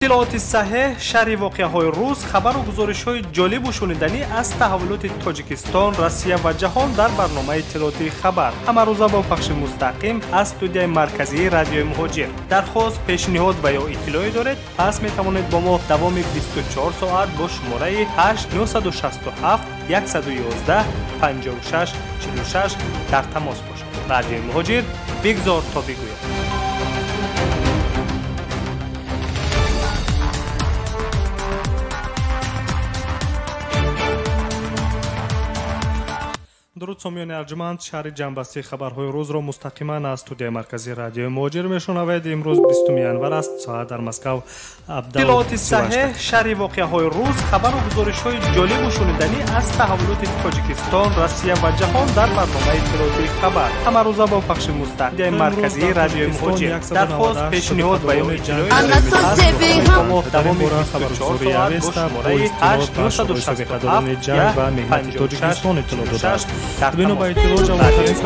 Иттилооти саҳеҳ, шарҳи воқеаҳои рӯз, хабару гузоришҳои ҷолибу шуниданӣ аз таҳаввулоти Тоҷикистон, Россия ва ҷаҳон дар барномаи иттилоотии хабар. Ҳамарӯза бо пахши мустақим аз студияи марказии радиои Муҳоҷир. Дархост, пешниҳод ва ё иттилоъе доред, пас метавонед бо мо давоми 24 соат бо шумораи 8 967 111 56 46 дар тамос бошед. Радиои Муҳоҷир, бигзор то бигӯяд. Дуруд сомиёни арҷуманд, шаҳри ҷамъбастии хабарҳои рӯзро мустақиман аз студияи марказии радиои Муҳоҷир мешунавед. Имрӯз 20 январ аст, соат дар Москав. Иттилооти саҳеҳ, шарҳи воқеаҳои рӯз, хабару гузоришҳои ҷолибу шуниданӣ аз таҳаввулоти Тоҷикистон, Россия ва ҷаҳон дар барномаи иттилоотии хабар. Ҳамарӯза бо пахши мустақими марказии радиои Муҳоҷир. Дархост, пешниҳод ва ё иттилоъе давоми 24 соат бо шумораи 8 967 ва меҳнати Тоҷикистон иттилоъ додааст. Бино ба иттилоъ, ҷавонтарин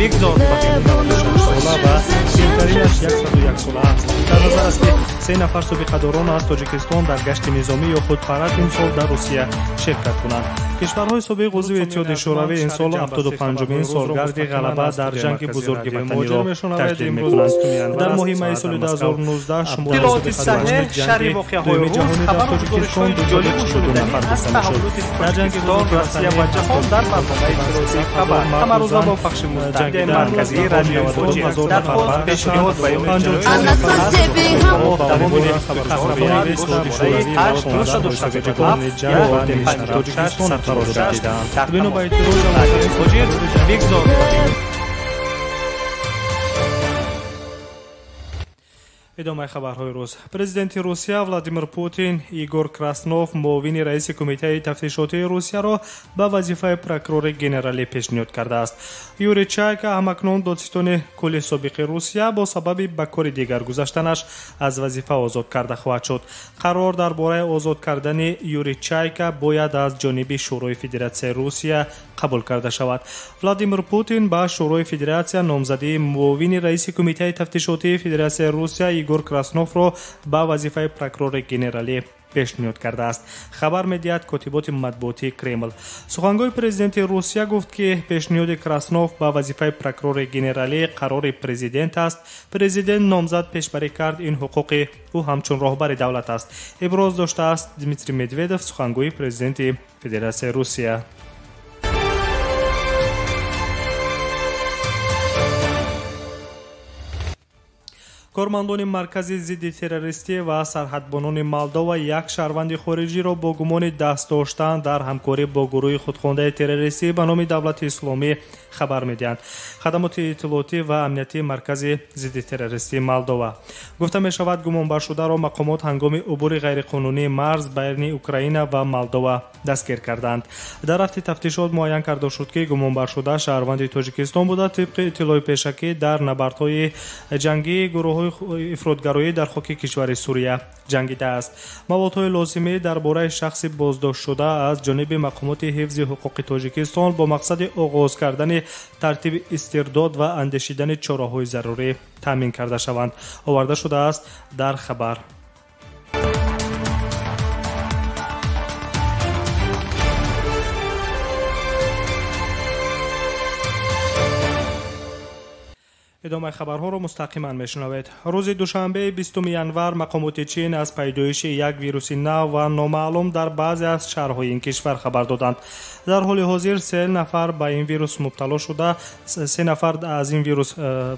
бигзор 96 сола ва пиртаринаш 101 сола аст. Дар назар аст, ки 3 нафар собиқадорон аз Тоҷикистон дар гашти низомӣ ё худ парад имсол дар Русия ширкат кунанд. Кишварҳои собиқ узви Иттиҳоди Шӯравӣ имсол 75-умин солгарди ғалаба дар ҷанги бузурги ватаниро таҷлил мекунанд. Дар моҳи майи соли 2019 шумораи собиқадорони ҷанги дуюми ҷаҳонӣ дар Тоҷикистон 242 нафар гуфта мешуд. Дар ҷанги бузурги Россия ва ҷаҳон дар барномаи иттилоотии хабар. Ҳамарӯза бо пахши мустақими марказии радиои Муҳоҷир. Дархост, пешниҳод ва ё давоми 8 967 Тоҷикистон қарор гирифтаанд. Бино ба иттилоъ, Муҳоҷир, бигзор. Идомаи хабарҳои рӯз. Президенти Русия Владимир Путин Игор Краснов, муовини раиси кумитаи тафтишотии Русияро ба вазифаи прокурори генералӣ пешниҳод кардааст. Юрий Чайка, ҳамакнун додситони кулли собиқи Русия, бо сабаби ба кори дигар гузаштанаш аз вазифа озод карда хоҳад шуд. Қарор дар бораи озод кардани Юрий Чайка бояд аз ҷониби Шӯрои Федератсияи Русия қабул карда шавад. Владимир Путин ба Шӯрои Федератсия номзадии муовини раиси кумитаи тафтишотии Федератсияи Русия Игор Красновро ба вазифаи прокурори генералӣ пешниҳод кардааст. Хабар медиҳад котиботи матбуотии Кремл. Сухангӯи президенти Русия гуфт, ки пешниҳоди Краснов ба вазифаи прокурори генералӣ қарори президент аст. Президент номзад пешбарӣ кард, ин ҳуқуқи ӯ ҳамчун роҳбари давлат аст. Иброз доштааст Дмитрий Медведев, сухангӯи президенти Федератсияи Русия. Кормандони маркази зидди террористӣ ва сарҳадбонони Молдова як шаҳрванди хориҷиро бо гумони даст доштан дар ҳамкорӣ бо гурӯҳи худхондаи террористӣ ба номи Давлати Исломӣ хабар медиҳанд. Хадамоти иттилоотӣ ва амниятии маркази зидди террористии Молдова. Гуфта мешавад, гумонбаршударо мақомот ҳангоми убури ғайриқонунии марз байни Украина ва Молдова дастгир карданд. Дар рафти тафтишот муайян карда шуд, ки гумонбаршуда шаҳрванди Тоҷикистон буда, тибқи иттилои пешакӣ дар набардҳои ҷангии гурӯҳҳои ифротгароӣ дар хоки кишвари Сурия ҷангидааст. Маводҳои лозимӣ дар бораи шахси боздоштшуда аз ҷониби мақомоти ҳифзи ҳуқуқи Тоҷикистон бо мақсади оғоз кардани тартиби истирдод ва андешидани чораҳои зарурӣ таъмин карда шаванд, оварда шудааст дар хабар. Идомаи хабарҳоро мустақиман мешунавед. Рӯзи душанбе 20 январ мақомоти Чин аз пайдоиши як вируси нав ва номаълум дар баъзе аз шаҳрҳои ин кишвар хабар доданд. Дар ҳоли ҳозир 3 нафар ба ин вирус мубтало шуда, 3 нафар аз ин вирус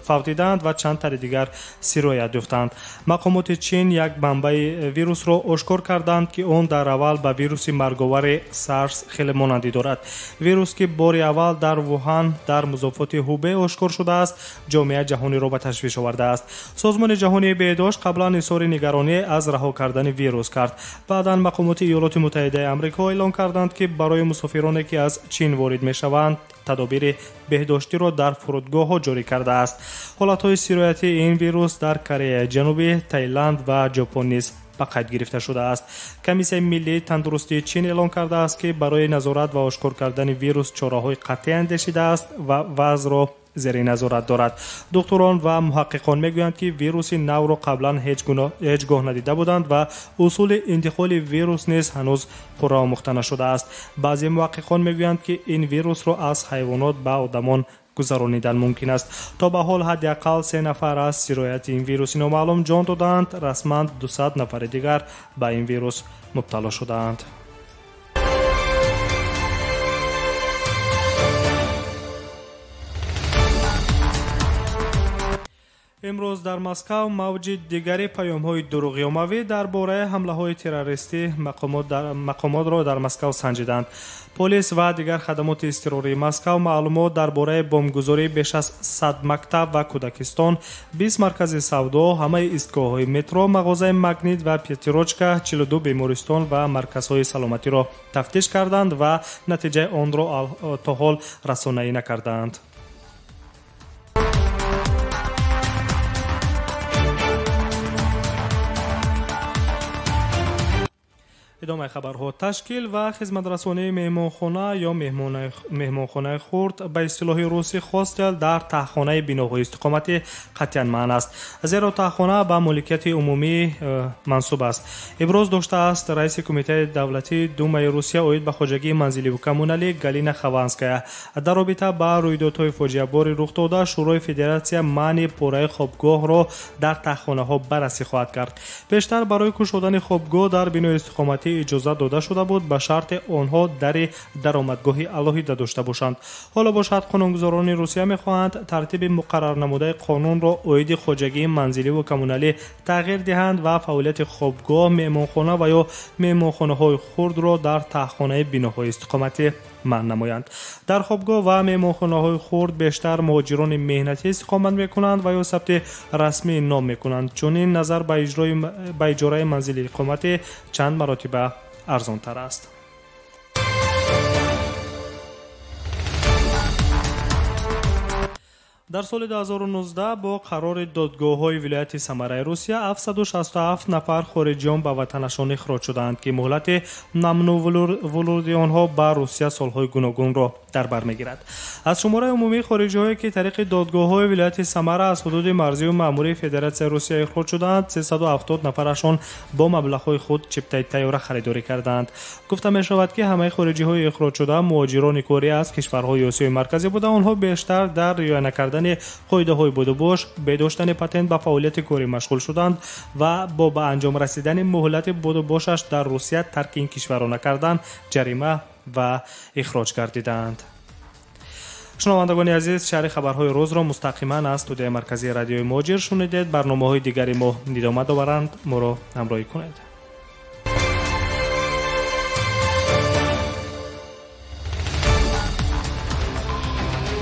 фавтиданд ва чанд тари дигар сироят ёфтанд. Мақомоти Чин як манбаи вирусро ошкор карданд, ки он дар аввал ба вируси марговари SARS хеле монандӣ дорад. Вирус, ки бори аввал дар Вуҳан дар музофоти Ҳубей ошкор шудааст, ҷомеа ҷаҳониро ба ташвиш овардааст. Созмони ҷаҳонии беҳдошт қаблан изҳори нигаронӣ аз раҳо кардани вирус кард. Баъдан мақомоти Иёлоти Муттаҳидаи Амрико эълон карданд, ки барои мусофироне, ки аз Чин ворид мешаванд, тадобири беҳдоштиро дар фурудгоҳҳо ҷорӣ кардааст. Ҳолатҳои сироятии ин вирус дар Кореяи Ҷанубӣ, Таиланд ва Ҷопон низ ба қайд гирифта шудааст. Комиссияи миллии тандурустии Чин эълон кардааст, ки барои назорат ва ошкор кардани вирус чораҳои қатъӣ андешидааст ва вазъро зери назорат дорад. Духтурон ва муҳаққиқон мегӯянд, ки вируси навро қаблан ҳеҷ гоҳ надида буданд ва усули интиқоли вирус низ ҳанӯз пурра омӯхта нашудааст. Баъзе муҳаққиқон мегӯянд, ки ин вирусро аз ҳайвонот ба одамон гузаронидан мумкин аст. То ба ҳол ҳадди ақал 3 нафар аз сирояти ин вируси номаълум ҷон додаанд. Расман 200 нафари дигар ба ин вирус мубтало шудаанд. Имрӯз дар Москав мавҷи дигари паёмҳои дурӯғи оммавӣ дар бораи ҳамлаҳои террористӣ мақомотро дар Москав санҷиданд. Полис ва дигар хадамоти изтирории Москав маълумот дар бораи бомбгузории беш аз 100 мактаб ва кӯдакистон, 20 маркази савдо, ҳамаи истгоҳҳои метро, мағозаи Магнит ва Пятирочка, 42 бемористон ва марказҳои саломатиро тафтиш карданд ва натиҷаи онро то ҳол расонаӣ накардаанд. Идомаи хабарҳо. Ташкил ва хизматрасонии меҳмонхона ё меҳмонхонаи хурд ба истилоҳи русӣ хостел дар таҳхонаи биноҳои истиқоматӣ қатъиян манъ аст, зеро таҳхона ба моликияти умумӣ мансуб аст. Иброз доштааст раиси кумитаи давлатии Думаи Русия оид ба хоҷагии манзиливу коммуналӣ Галина Хованская. Дар робита ба рӯйдодҳои фоҷиабори рух дода, Шӯрои Федератсия манъи пораи хобгоҳро дар таҳхонаҳо баррасӣ хоҳад кард. Пештар барои кушодани хобгоҳ дар бинои истиқоматӣ иҷозат дода шуда буд, ба шарти онҳо дари даромадгоҳи алоҳида дошта бошанд. Ҳоло бошад, қонунгузорони Русия мехоҳанд тартиби муқаррарнамудаи қонунро оиди хоҷагии манзиливу коммуналӣ тағйир диҳанд ва фаъолияти хобгоҳ, меҳмонхона ва ё меҳмонхонаҳои хурдро дар таҳхонаи биноҳои истиқоматӣ манъ намоянд. Дар хобгоҳ ва меҳмонхонаҳои хурд бештар муҳоҷирони меҳнатӣ истиқомат мекунанд ва ё сабти расмии ном мекунанд. Чунин назар ба иҷораи манзили иқоматӣ чанд маротиба арзонтар аст. Дар соли 2019 бо қарори додгоҳҳои вилояти Самараи Русия 767 нафар хориҷиён ба ватанашон ихроҷ шудаанд, ки муҳлати мамнӯъ вуруди онҳо ба Русия солҳои гуногунро дар бар мегирад. Аз шумораи умумии хориҷиҳое, ки тариқи додгоҳҳои вилояти Самара аз ҳудуди марзию маъмурии Федератсияи Русия ихроҷ шудаанд, 370 нафарашон бо маблағҳои худ чиптаи тайёра харидорӣ кардаанд. Гуфта мешавад, ки ҳамаи хориҷиҳои ихроҷшуда муҳоҷирони корӣ аз кишварҳои Осиёи Марказӣ буда, онҳо бештар дар риоя накардани қоидаҳои будубош, бедоштани патент ба фаъолияти корӣ машғул шуданд ва бо ба анҷом расидани муҳлати будубошаш дар Русия тарки ин кишварро накардан ҷарима ва ихроҷ гардидаанд. Шунавандагони азиз, шарҳи хабарҳои рӯзро мустақиман аз студияи марказии радиои Муҳоҷир шунидед. Барномаҳои дигари мо идома доранд, моро ҳамроҳӣ кунед.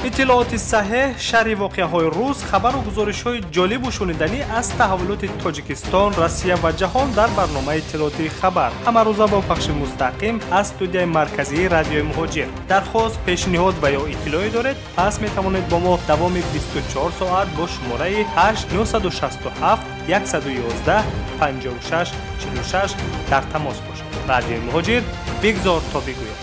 Иттилооти саҳеҳ, шарҳи воқеаҳои рӯз, хабару гузоришҳои ҷолибу шуниданӣ аз таҳаввулоти Тоҷикистон, Россия ва ҷаҳон дар барномаи иттилоотии хабар. Ҳамарӯза бо пахши мустақим аз студияи марказии радиои Муҳоҷир. Дархост, пешниҳод ва ё иттилоъе доред, пас метавонед бо мо давоми 24 соат бо шумораи 8 967 111 56 46 дар тамос бошед. Радиои Муҳоҷир, бигзор то бигӯед.